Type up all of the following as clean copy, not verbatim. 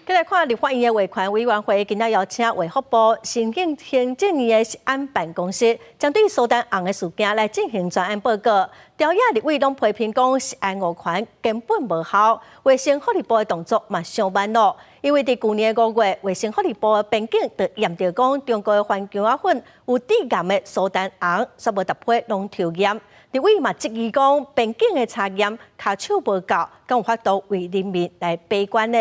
再來看立法院的衛權委員會，今仔邀請衛福部新興行政院的食安辦公室，針對蘇丹紅的事件來進行專案報告。朝野立委攏批評講，食安五權根本無效，衛生福利部的動作嘛傷慢囉。因為佇舊年5月，衛生福利部的邊境就驗著講，中國的番薑仔粉有致癌的蘇丹紅，煞無逐批攏抽驗。立委嘛質疑講，邊境的查驗跤手無夠，敢有法度為人民來把關呢？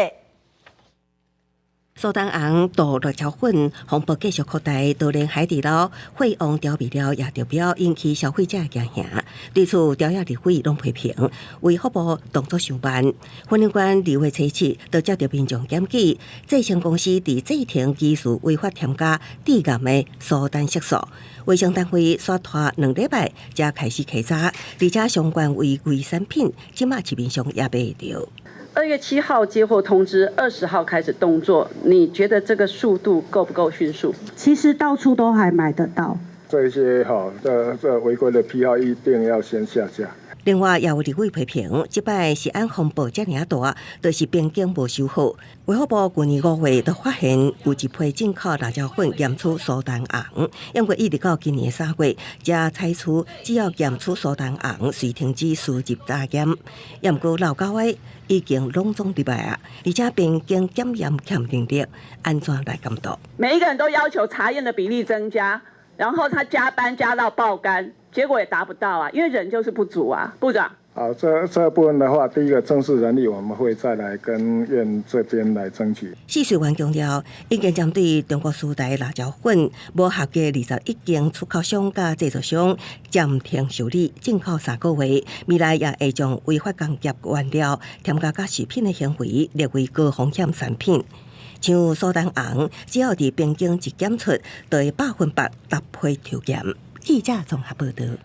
蘇丹紅毒辣椒粉風波繼續擴大，就連海底撈、匯王調味料也中標，引起消費者驚嚇。對此，朝野立委攏批評，衛福部動作傷慢。雲林縣二月初七，就接著民眾檢舉，製成公司佇製程技術違法添加致癌的蘇丹色素。衛生單位煞拖2禮拜才開始稽查，而且相關違規產品，這馬市面上也買會著。2月7號接獲通知，20號開始動作，你覺得這個速度夠不夠迅速？其實到處都還買得到。這些哈，這違規的批號一定要先下架。另外，也有立委批評，這擺食安風暴遮爾大，就是邊境無守好。衛福部舊年5月就發現有一批進口辣椒粉驗出蘇丹紅，不過一直到今年3月，才採取只要驗出蘇丹紅，隨停止輸入查驗。毋過老舊的已經攏總入來啊，而且邊境檢驗欠人力，按怎來監督？每一個人都要求查驗的比例增加，然後他加班加到爆肝。結果也達不到啊，因為人就是不足啊，部長。好，這部分的話，第一個正式人力，我們會再來跟院這邊來爭取。試水員強調，已經針對中國輸來辣椒粉無合格21間出口商佮製造商暫停受理進口3個月，未來也會將違法工業原料添加佮食品的行為列為高風險產品。像蘇丹紅，只要佇邊境一檢出，就會100%逐批抽驗。記者綜合報導。